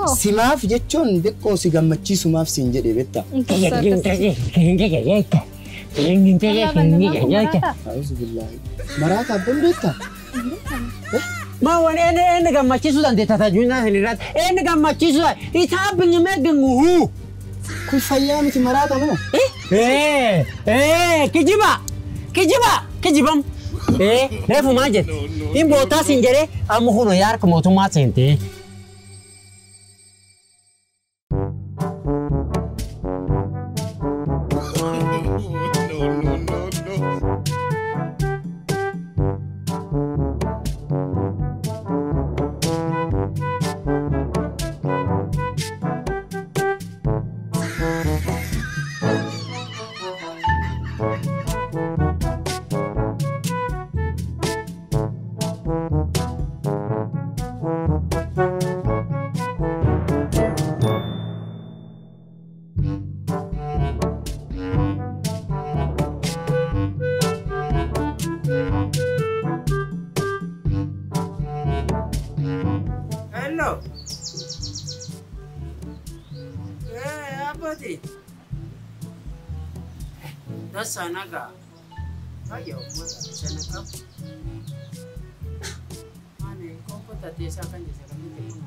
Moo? Simaaf jechuun xiqqoo si gammachiisumaaf siin jedhe beektaa? A'uuzu billaahi. Maraata abboon beektaa? Ma wani ene ene gammachiisuu dandeetta tajuunaa sin irratti ene gammachiisuu isaa binyimee ginguhuu. Kun fayyaa miti, maraata moo? Eh, kijiba kijiba kijibam. Eh, reefu maal jette? Hin bootaa sin jedhee amma kun yaarka mootummaa seentee. No, no, no, no. Hello. Eh, abbati. Dasa naga. Fayya uummata sana qabu. Ani konkolaataa isaa kan jedhe kan inni kun.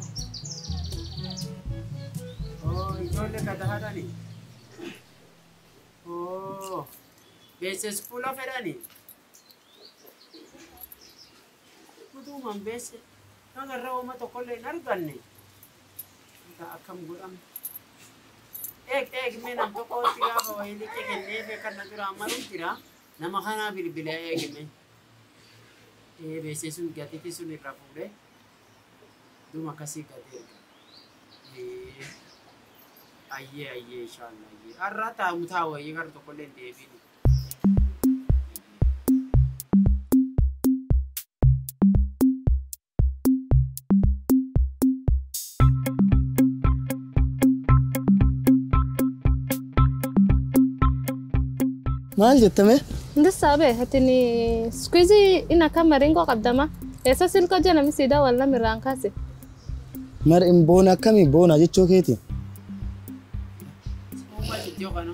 Oh, ijoollee kata haadhani. Oh, beeksisa fuula fedhani. Utuuman beesse. Nagarra uuma tokkollee hin arganne. Akkam godhamu. Eeg eeg, mee nam tokkotti gaafa wayii liqii kenneef kan na dura amaruun jira. Nama kanaa bilbila, eeg mee. Ee, beeksisa sun gatiitti sun irra fuudhee dhuma akkasii gadi erga. Ee, ayyee ayyee, inshallah, ayyee. Har'a taa'u taa'u wayii gara tokkollee hin deebiin. Maal jettame? Ndisa be hatini siku hizi inakaa maringo qabdama. Eessa silka jala misiida walla mirraan kaase. Mar boona akkamii boona jechuu keeti? Uuma iddoo kana.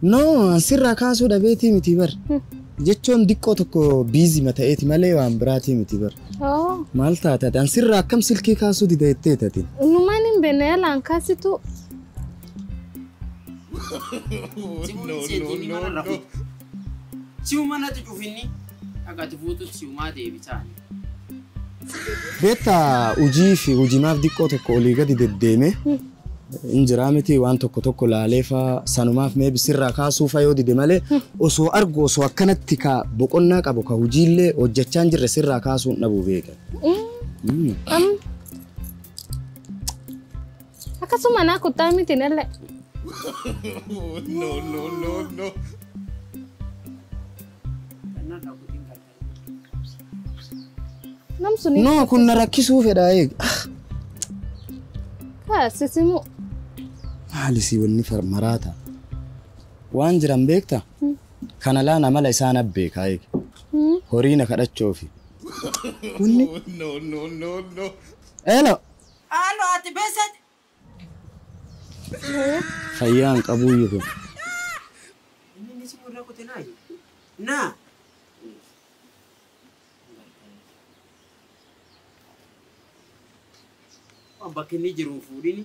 No, sirraa kaasuu dhabeetii miti bar. Jechuun diqqoo tokko busy ta'eeti malee waan biraatii miti bar. Oh, Maal taate? An sirraa akkam silkii kaasuu dida jettee taate? Numaan hin beekne yalaan kaasitu. No, no, no, no. Si'uma natti cufinni akka ati fuututti si'umaa deebisaani. Beektaa, hojii fi hojimaaf diqqoo tokko olii gadi deddeeme hin jiraa miti, waan tokko tokko laalee faa sanumaaf mee sirraa kaasuu fa yoo dide malee, osoo argu, osoo akkanatti ka boqonnaa qabu, ka hojiillee hojjechaa hin jirre sirraa kaasuu hin dhabu beeka. Am. Akkasuma naa kuttaa miti nelle. No, no, no, no. Kanarraa kutiin gargaara. Nam suni. No, kun na rakkisuu fedha eeg. Kaasisimu. Maali si wanni maraata? Waan jiran beektaa? Kana laan amala isaan abbeekaa eeg. Horii na kadhachuufi. Wanni. No, no, no, no. Elo. Haaloo, ati beessati. Fayyaa hin qabuyyuu kun. Inni inni si'uma irraa kute naayi. Naa. Waan bakki inni jiru hin fuudhini.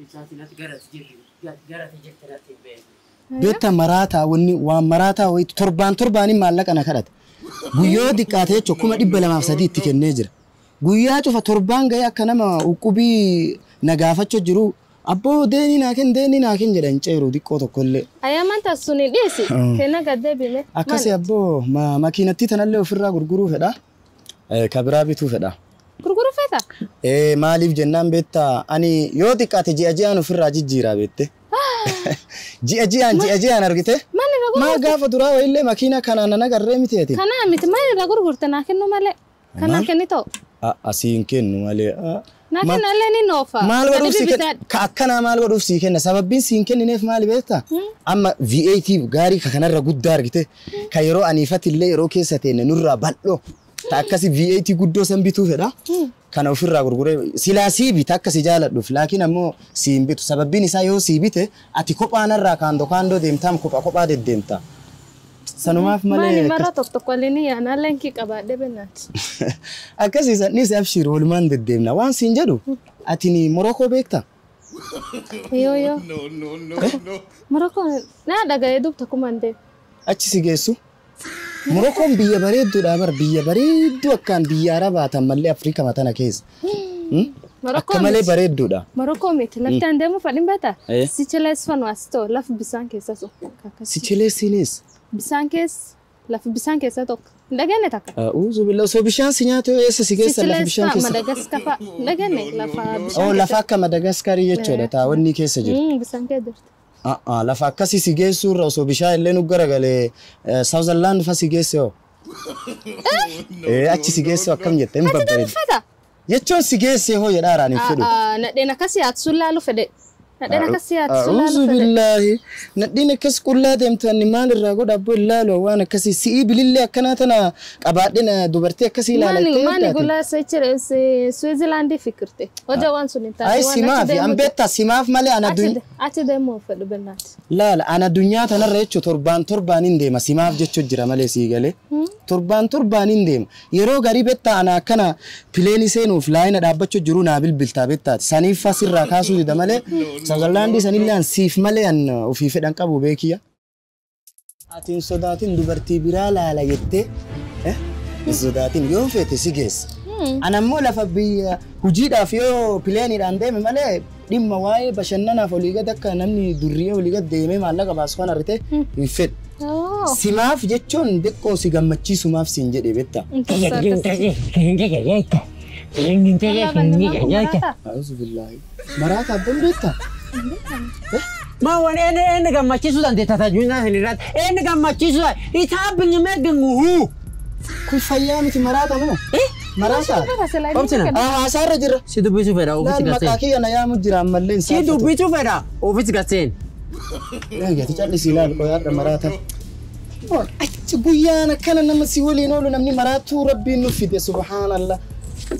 Isaatiin ati garati jirti garati jirti natti hin beeku. Beektaa, maraataa wanni waan maraataa wayitu torbaan torbaanii maallaqa na kadhata. Guyyoo xiqqaate jechuun 203,000 itti kennee jira. Guyyaa cufa torbaan gahee akka nama uqqubii na gaafachuu jiru, abboo deenii naa kenn, deenii naa kenn jedha, hin ceeru xiqqoo tokkollee. Ayyaman suni dhiisi. Kenna gad deebime. Akkasii abboo, makiinattii tanallee ofirraa gurguruu fedha. Ka biraa bituu fedha. Gurguruu feeta? Ee, maaliif jennaan beektaa, ani yoo xiqqaate ji'a ji'aan ofirraa jijjiiraa beekte. Ji'a ji'aan, ji'a ji'aan argite. Maal irra Maa gurgurte? gaafa duraa wayillee makiina kanaan nan agarree miti ati. Kanaa miti, maal irra gurgurte? Naa kennu malee. Kanaa kenni ta'u. Asii hin kennu malee. Naa kenna illee ni noofa. Maal godhuuf sii kenna? Gadi Ka akkanaa maal godhuuf sii kenna? Sababbiin sii hin kennineef maali beektaa? Amma V8 gaarii ka kanarra guddaa argite. Ka yeroo aniifati illee yeroo keessa teenne nurraa bal'oo. Ta akkasi V8 guddoo san bituu fedha. Kana ofirraa gurguree silaa sii bita akka si jaaladhuuf laakiin ammoo sii hin bitu. Sababbiin isaa yoo sii bite ati kophaanarraa kaandoo kaandoo deemtaam kopha kophaa deddeemta. Sanumaaf malee. Maani marra tokko tokko waliin yaana leenkii qabaadhe bennaati. Akkasii sannis abshir walumaan deddeemna. Waan siin jedhu ati ni Morokoo beektaa? Yoo yoo. No, no, no, no. Morokoo naa dhaga'ee duub tokkuma hin deemu. Achi si geessu. Morokoon biyya bareedduudha bar biyya bareedduu akkaan biyya Arabaa tan mallee Afrikaa matana keessa. Akka malee bareedduudha. Morokoo miti lafti an deemu fadhin beektaa? Sichilees fanwaasitoo lafa bisaan keessa sun. Sichileesiinis? Bisaan keessa lafa bisaan keessa tokko. Hin dhageenye takka. Uuzu billah osoo bishaan si nyaatu eessa si geessa lafa bishaan keessa? Sichilees fa'a Madagaskar fa'a. Hin dhageenye lafa bishaan Oh lafa akka Madagaskarii jechuudha taawwanni keessa jiru. Bisaan keessa jirti. Lafa akkasii si geessu irra osoo bishaan illee nu garagalee Saawuzerlaand fa si geesse hoo? Achi si geessu akkam jette hin babbareedu. Jechuun si geesse hoo jedhaa araan hin fedhu. Nadheen akkasii haati sun laalu fedhe. Nadheen akkasii haati sun laalu A'uuzu fedhe. billaahi. Nadheen akkas qullaa deemtu ani maal irraa godha abboo ilaalu waan akkasii si'ii bilillee akkanaa tana qabaadhe na dubartii akkasii ilaalattee Maani addaate. gulaa Switzerlandii fikirte. Hoja waan sun hin taate. Ay simaaf an beektaa simaaf malee ana addunyaa. Achi deemuu fedhu bennaati. Laala ana addunyaa tanarra jechuun torbaan torbaan hin deema simaaf jechuun jira malee sii galee. Torbaan torbaan hin deema. Yeroo garii beektaa ana akkana pileenii seenuuf laayina dhaabbachuu jiru naa bilbiltaa beektaati. Saniif asirraa kaasuu dida malee Saawuzerlaandii sanillee an siif malee an ofii fedhan qabu beekiyya. Ati hin sodaatin dubartii biraa laala jettee hin sodaatin yoo feete si geessa. Ana ammoo lafa biyya hojiidhaaf yoo pileeniidhaan deeme malee dhimma waa'ee bashannanaaf olii gad akka namni durriyee olii gad deemee maallaqa baasu kan argite hin fedhu. Simaaf jechuun xiqqoo si gammachiisumaaf siin jedhe beektaa. A'uuzu billaahi. Maraata abboon beektaa? Ma waan eenyu eenyu gammachiisuu dandeetta tajuunaa hin irratti eenyu gammachiisuu isaa binyamee ganguhuu. Kun fayyaa miti maraata moo? Maraata? Obsina. Haasaarra jirra. Si dubbisuu fedha ofiisi Laal maqaa gaseen. kiyya na yaamu jira ammallee hin Si saafatu. dubbisuu fedha ofiisi gaseen. Eegati callisii ilaali qoyaadha maraata. Achi guyyaan akkana nama si waliin oolu namni maraatuu rabbiin nuuf fide subhaanallah.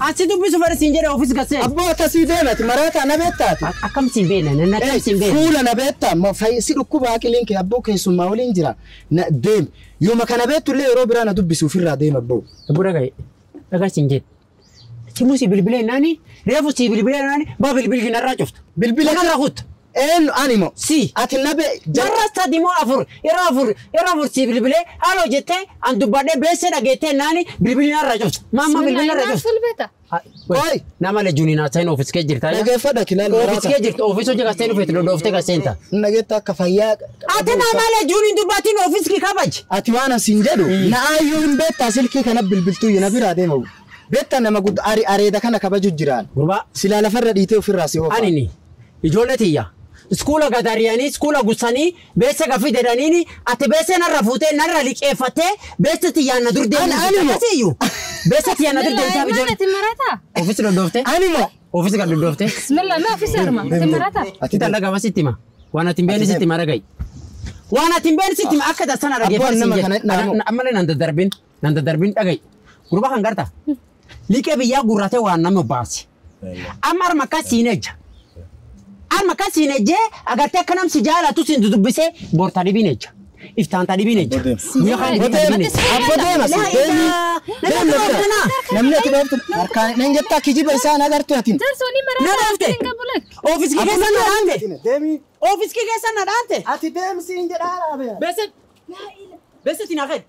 Asi dubbisuu fedha siin jedhe ofiisi gaseen. Abboo akkasii deemati maraataa na beektaati. Akkam siin beekna nanna akkam siin beekna. Fuula na beektaa si dhukkuba aqiliin kee abboo keessummaa waliin jira. Na deem yooma kana beektullee yeroo biraa na dubbisu ofirraa deema abboo. Abboo dhagaye dhagaa siin jedhe. Simu si bilbilee naani reefu si bilbilee naani baa bilbilli narraa cuftu. Bilbila Kanarraa kuttu. Eenyu ani moo? Si. Ati na bee Jarra sadi moo afur yeroo afur si bilbilee haaloo jettee an dubbadhee beessee dhageettee naani bilbilli narraa cuftu. Maamma bilbilli narraa cuftu. Fulbeeta. Oi! Nama lejuuni naa sayin ofiis kee jirta. Dhageeffadha kilaal Ofiis maraata. kee jirtu ofiis hojii kaseen dhufeetu dhodhooftee kaseen ta'a. Nageetta akka fayyaa. Ati nama lejuuni dubbatiin ofiis kee kabaji. Ati waan asiin jedhu na'aayyuu hin beektaa silkii kana bilbiltuu na biraa deema. Beektaa nama guddaa areeda kana kabaju jiraan. Gurbaa Silaa lafarra dhiitee ofirraa si oofa. ani ni ijoollee tiyya. Iskuula gadariyanii iskuula gusanii beessa gafii jedhaniini ati beessa narra fuutee narra liqeeffattee beessa tiyyaan na dur deemtu. Ani moo? Akkasiyyuu beessa tiyyaan na dur deemtu Maal ijoollee. ati maraata? Ofiis dhodhooftee Ani moo? ofiis gad dhodhooftee. Bismillah mee ofiisi harma ati maraata? Ati Ati dalagaa sitti hima. Waan ati hin beekne sitti hima dhaga'i. Waan ati hin beekne sitti hima akka dasana Abbaan nama kana naamu. Ammallee nan daddarbin nan daddarbin dhaga'i. Gurbaa kan garta. Liqee biyyaa gurraatee waan nama baase. Amma harma akkas siin ejja. Harma akkas siin ejjee agartee akka namsi jaalatu siin dudubbisee borta dhibiin ejja. Iftaan ta dhibiin ejja. Guyyaa kan Abboo dhibiin ejja. deema. Abboo deema si. Deemi. Deemi bira. Namni ati dhooftu harkaan nan jettaa kijiba isaa na agartu ati. Jaarsoonni Na maraata dhoofte. hin qabu lak. Ofiis kee keessa na dhaante. Deemi. Ofiis kee keessa na dhaante. Ati deemsi hin jedhaa dhaabee. Beessa. Beessa tina qeed.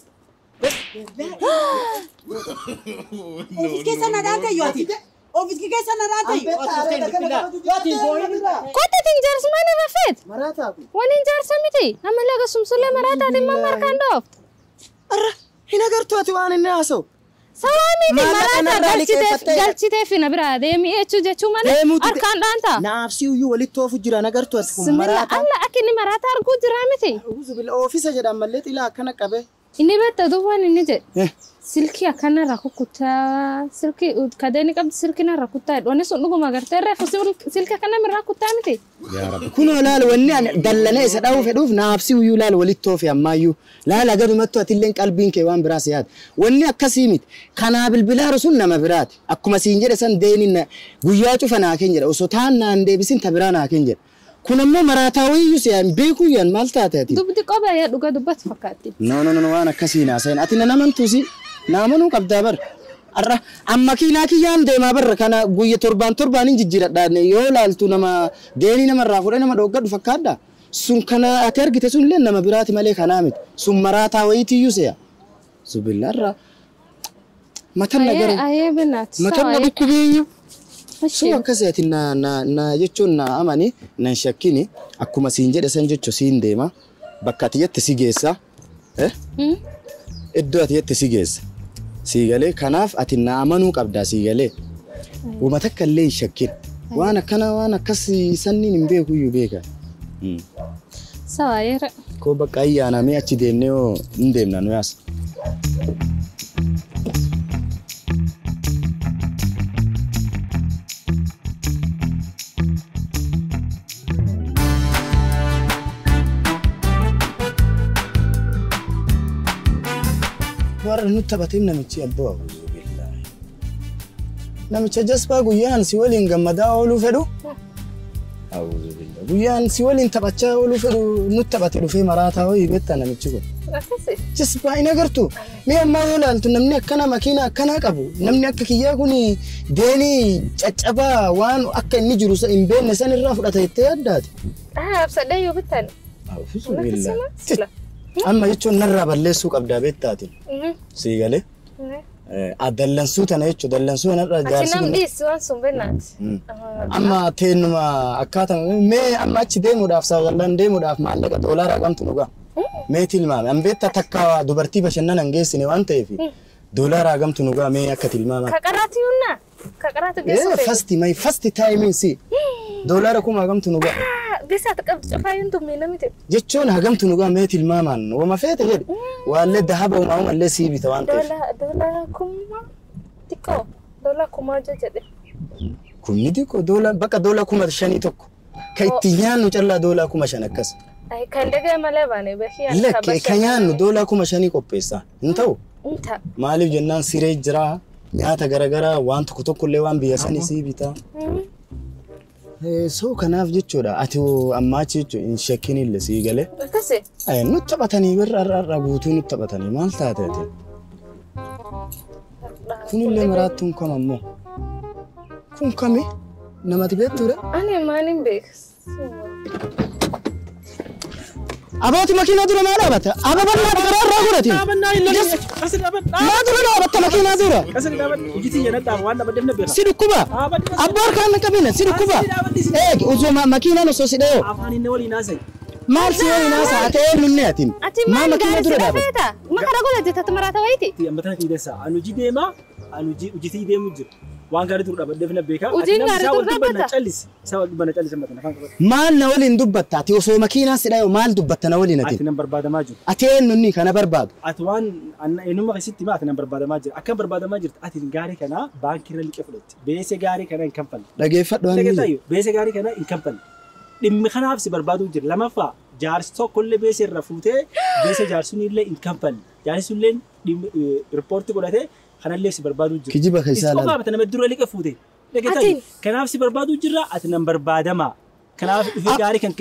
Ofiis keessa na dhaante yoo ati. Ofiis keessa na dhaante yoo ati. Kottu ittiin jaarsummaa nama feet. Maraataa kun. Waan hin jaarsa miti. Ammallee akkasumsullee maraataatiin mamma harkaan dhooftu. Arra hin agartu ati waan inni haasa'u. Sawaa miti Maallaqa maraata narraa liqeeffattee- galchiteef na biraa deemi jechuu malee Deemuutu harkaan dhaanta. Naaf si'uyyuu walitti oofu jira na agartu ati kun Bismillah maraataa. alla akka inni maraata arguu jira miti. Oofisa jedhan mallee xilaa akkana qabe. Inni beekta duuba waan inni jedhe. Silkii akkanarra kukkutaa silkii kadeeni qabdi silkiinarra kuttaa wanni sun dhuguma gartee reefu silkii akkanamirraa kuttaa miti. Yaa Rabbi. Kunoo laala wanni ani dallanee isa dha'uu fedhuuf naafsi uyyuu laala walitti toofe ammaayyuu. Laala gadumattu atilleen qalbiin kee waan biraa si yaada. Wanni akkasii miti. Kanaa bilbilaaru sun nama biraati. Akkuma siin jedhe san deeniin guyyaa cufa naa kenn jedha. Osoo taan naan deebisin ta biraa naa kenn jedha. Kun ammoo maraataa wayiyyuu si yaan beekuu yaan maal taate ati? Dubbi qoba yaa dhuga dubbatu fakkaatti. No no no waan akkasii naa seen. Ati na namantuusi. Naamanuu qabdaa bar. Arra amma makiinaa kiyyaan deemaa barra kana guyya torbaan torbaan hin jijjiiradha yoo laaltu nama deenii namarraa fuudhee nama dhooggadhu fakkaadha. Sun kana ati argite sun illee nama biraati malee kanaa miti. Sun maraataa wayiitiyyuu se'a. Zubillarra. Matan na gara. Ayee benaati. Matan na dhukkubeeyyu. Sun akkasii ati na na na jechuun na amani nan shakkini akkuma siin jedhe san jechu siin deema bakka ati jette si geessa. Iddoo ati jette si geessa. Siigalee kanaaf ati na amanuu qabdaa siigalee. Wama takka illee hin shakkin. Waan akkana waan akkas sanniin hin beekuyyuu beeka. Sawa yeera. Koo bakka ayyaanamee achi deemnee hoo hin deemna nu yaas. Warra nutti taphateen namichi abbaa auzubillahi. Namicha jasbaa guyyaan si waliin gammadaa ooluu fedhu. Auzubillahi. Guyyaan si waliin taphachaa ooluu fedhu nutti taphate dhufee maraataa wayii beektaa namichi kun. Jasbaa hin agartu. Mee ammaa yoo ilaaltu namni akkana makiina akkanaa qabu. Namni akka kiyyaa kun deenii caccabaa waan akka inni jiru hin beekne san irraa fudhata jettee yaaddaati. Absadhee yoo bittan. Auzubillahi. Amma jechuun narraa balleessuu qabdaa beektaatiin. Siigalee. Dallansuu tana jechuun dallansuu narraa jaarsi. Ati nam dhiissi waan sun beeknaati. Amma teenuma akkaataa mee amma achi deemuudhaaf saawwallaan deemuudhaaf maallaqa doolaaraa qabtu dhugaa. Mee tilmaame an beektaa takka dubartii bashannana hin geessine waan ta'eef doolaaraa gamtu dhugaa mee akka tilmaama. Kaqaraati yuunna kaqaraati geessu fe'e. Fasti may fasti taayimiin si doolaara kuma gamtu dhugaa. Beesaa qabdu cufaayyuun tummee miti. Jechuun hagamtu nugaa mee tilmaamaan wama feete jedhe waallee dahaba uumamallee sii bita waan ta'eef. Doolaa kuma xiqqoo doolaa kumaa jedhe. Kumni xiqqoo doolaa bakka doolaa 5,000 tokko kan itti nyaannu callaa doolaa 5,000 akkas. Kan dagee malee baane beekii Lakkee kan nyaannu doolaa 5,000 qopheessa hin ta'u. Maaliif jennaan siree jira nyaata garaagaraa waan tokko tokkollee waan biyya sanii sii bita. So kanaaf jechuudha ati ammaa achi jechuun hin shakkinillee sii galee. Akkasi. Nutti taphatanii birra har'a guutuu nutti taphatanii maal taate ati? Kunillee maraattuun kam ammoo? Kun kami? Namatti beektuudha? Ani maaliin beeka? Abaati makiinaa dura maa dhaabatta? Ababaan karaa irraa godhati. Maa dura dhaabatta makiinaa dura? Si dhukkuba? Abbaa harkaan hin qabina si dhukkuba? Eegi osoo makiinaan osoo si dhayoo. Maal si waliin haasa'a? Ati eenyuun ati? Ati maal gaarii si dhafeeta? Makara godhate tatu maraata wayiiti? Ammataa fi deessa. Anu hojii deema, anu hojii deemu jira. Waan gaarii dur dhaabadheef na beeka. Hojiin gaarii dur dhaabbata? Callisi. Isa wal dubbanna callisi ammataa afaan qabata. Maal na waliin dubbatta? Ati osoo makiinaan si dhayoo maal dubbatta na waliin ati? Ati nan barbaadamaa jiru. Ati eenyuun kana barbaadu? Ati waan eenyummaa keessatti maa ati nan barbaadamaa jira. Akkam barbaadamaa jirti? Ati gaarii kana baankii irra liqee fudhatte. Beese gaarii kana hin kanfalle. Dhageeffadhu waan inni. Beese gaarii kana hin kanfalle. Dhimmi kanaaf si barbaaduu jira. Lamaffaa jaarsi tokkollee beese irra fuutee beese jaarsuun illee hin kanfalle. Jaarsi illee riippoortii godhatee kanallee si barbaaduu jira. Kijiba keessaa laala. Qofa nama dura liqee fuute. Kanaaf si barbaaduu jira ati nan barbaadama. Kanaaf dhufe gaarii kan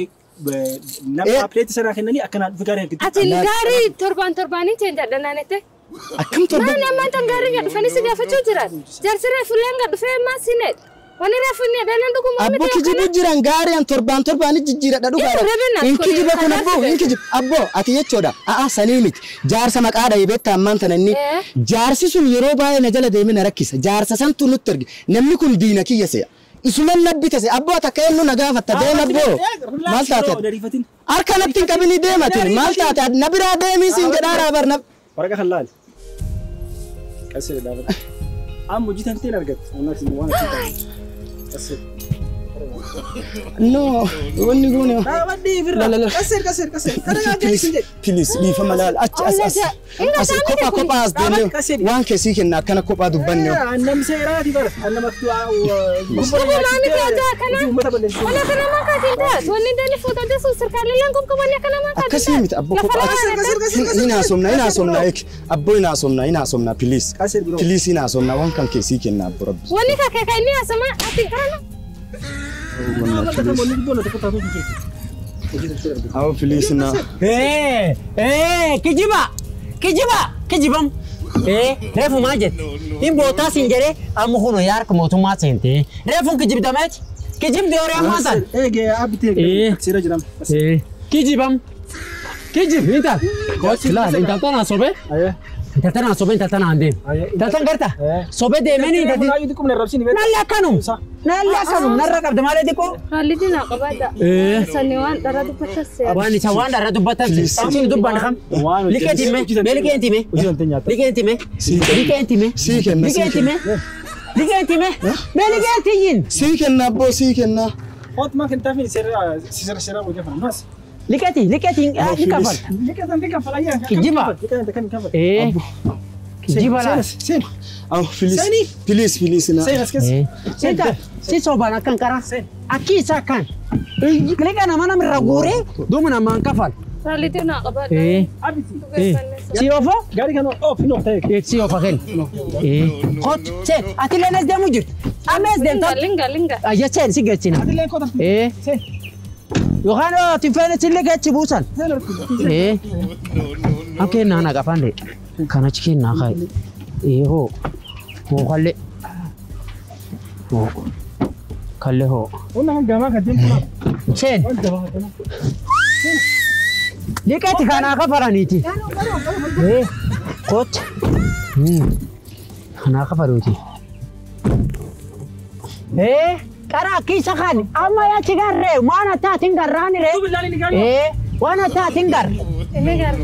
nama aapileetii sanaa kennanii akkanaa dhufe gaarii kan Ati gaarii torbaan torbaanii cheenjadha naannette. Akkam torban? Maal ammaan tan gaarii gad dhufanii si gaafachuu jiran. Jaarsi reefu illee gad dhufee maal sineet. Wani reefu inni adeelan dhuguma Abbo kijibu jiran gaarii an torbaan torbaanii jijjiiradha dhugaadha. Hin kijiba kun abboo hin kijiba abboo ati jechuudha. A'a sanii miti jaarsa maqaa dhahee beektaa ammaan tana inni jaarsi sun yeroo baay'ee na jala deemee na rakkisa. Jaarsa santu nutti erge namni kun diina kiyya se'a. Isuman nabbi tase abboo takka eenyu na gaafatta deema abboo maal taate harka natti hin qabini deematin maal taate na biraa deemii siin jedhaa bar na. Waraqaa kan laali. Qasee dhaabata. Amma hojii tanteen argatte. Waan waan asii. Qasee. No, wanni goone. Dhaabadhii firra. La, la, la. Qasseer qasseer qasseer. Kana Please, please, dhiifama laal. Achi as as. As kophaa kophaa as deemnee waan keessii kenna akkana kophaa dubbanne. Annam seeraati bara. Annam aktu Dhugumaa miti ajaa kana. Wala kana maa kaatiin taatu. Wanni dali fuuta deessu sirkaalee kun wanni akkana maa kaatiin Akkasii miti abbo kophaa. Hin haasofna, hin haasofna eek. Abbo hin haasofna, hin haasofna please. Please hin haasofna waan kan keessii kenna abbo rabbi. Wanni kakee kan inni haasama ati kana. Awo please na. Kijiba! Kijiba! Kijibam! Reefu maal jette? Hin bootaa siin jedhee amma kun yaarka mootummaa seente. Reefuun kijibdameeti. Kijibdi horii ammaa tan. Eegee abitee seera jedhama. Kijibam! Kijib intal. Laal intal tanaan sobee. Intal tanaan sobee intal tanaan deem. Intal tan garta. Sobee deemanii intal. Nalli akkanum. Nalli akkanum narra qabda malee xiqqoo. Haalli naa qabaadha. Sani waan dharraa dubbatas seera. Waan isa waan dharraa dubbatan siin dubban kam. Liqeeti hime. Mee liqeeti hime. Liqeeti hime. Liqeeti hime. Sii kenna. Liqeeti hime. Liqeeti hime. Mee liqeeti yin. Sii kenna abbo sii kenna. Ootuma kan taafin seera seera seera hojii afaan maas. Liqeeti liqeeti ni kafal. Liqeetan ni kafal ayyaa. Kijiba. Liqeetan kan kafal. Kijiba laa. Seen. Awo please. Please please na. Seen as keessa. Seen si sobaan akkan karaa. Akki isaa akkan. Liqa nama namirra guuree duuba namaan kafal. Haalli naa qabaadha. Abiti. Si ofa? Gaarii kan oof hin oof ta'e. Si ofa kenna. Kot seen ati leen as deemu jirtu. Amma as deemta. Linga linga. Ayya seen si geessina. Ati leen kota. Seen. Yookaan ati feene sillee geessi buusan. Am kennaa na qafaan de. Kan achi kennaa kaayi. Hoo. Hoo kallee. Hoo. Kallee hoo. Onna kan gamaa kan deemtu. Seen. Liqeeti kanaa kafaraniiti. Kot. Kanaa kafaruuti. Karaa keessa kan amma yaachi garree waan attaatiin garraani ree. Waan attaatiin garre. Inni garre.